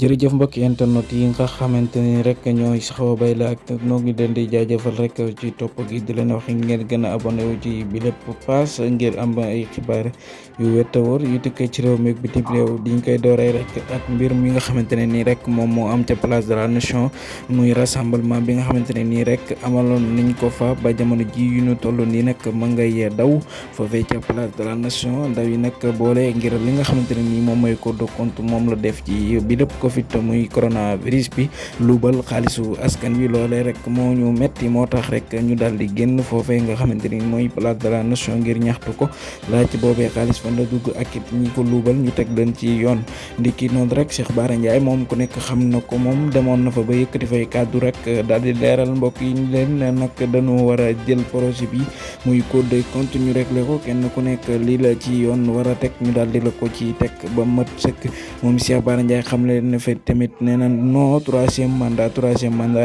jërëjëf mbokki internet yi nga xamante ni rek ñooy saxoo bay la ak noo ngi leen di jaajëfal rek ci topp gi di leen wax ngeen gën a abonné wu ci bi lépp pass ngir am ay xibaar yu wér te wóor yu tukkee ci réew mi ak bitim réew diñ koy dooree rek ak mbir mi nga xamante ne nii rek moom moo am ca place de la nation muy rassemblement bi nga xamante ne nii rek amaloon nañ ko fa ba jamono ji yu ñu toll nii nag ma ngay daw foofee ca place de la nation ndaw yi nag boole ngir li nga xamante ne nii moom mooy code de compte moom la def ci bi lépp Covid muy coronavirus bi luubal xaalisu askan wi loolee rek moo ñu metti moo tax rek ñu daal di génn foofee nga xamante ni mooy place de la nation ngir ñaxtu ko laaj boobee xaalis fan la dugg ak it ñi ko luubal ñu teg leen ci yoon ndiki noonu rek Cheikh Bara Ndiaye moom ku nekk xam na ko moom demoon na fa ba yëkkati fay kàddu rek daal di leeral mbokk yi ñu leen nag dañoo war a jël projet bi muy code de compte ñu réglé ko kenn ku nekk lii la ci yoon war a teg ñu daal di la ko ci teg ba mat sëkk moom Cheikh Bara Ndiaye xam leen ne fe tamit nee na non troisième mandat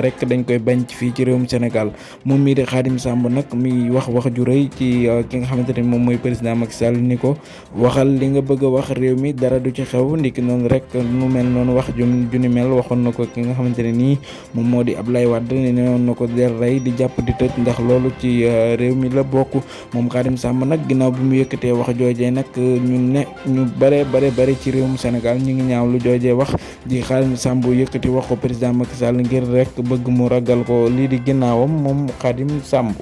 rek dañ koy bañ fii ci réewum Sénégal moom mii di Khadim Samb nag mi wax ju rëy ci ki nga xamante ne moom mooy président Macky Sall ni ko waxal li nga bëgg a wax réew mi dara du ci xew ndiki noonu rek nu mel noonu wax ju ni mel waxoon na ko ki nga xamante ne nii moom moo di Ablaye Wade ne noon na ko del rey di jàpp di tëj ndax loolu ci réew mi la bokk moom Khadim Samb nag ginnaaw bi mu yëkkatee wax joojee nag ñu bare ci réewum Sénégal ñu ngi ñaaw lu joojee wax di Khadim Samb yëkkati wax ko président Macky Sall ngir rek bëgg mu ragal ko lii di ginnaawam moom Khadim Samb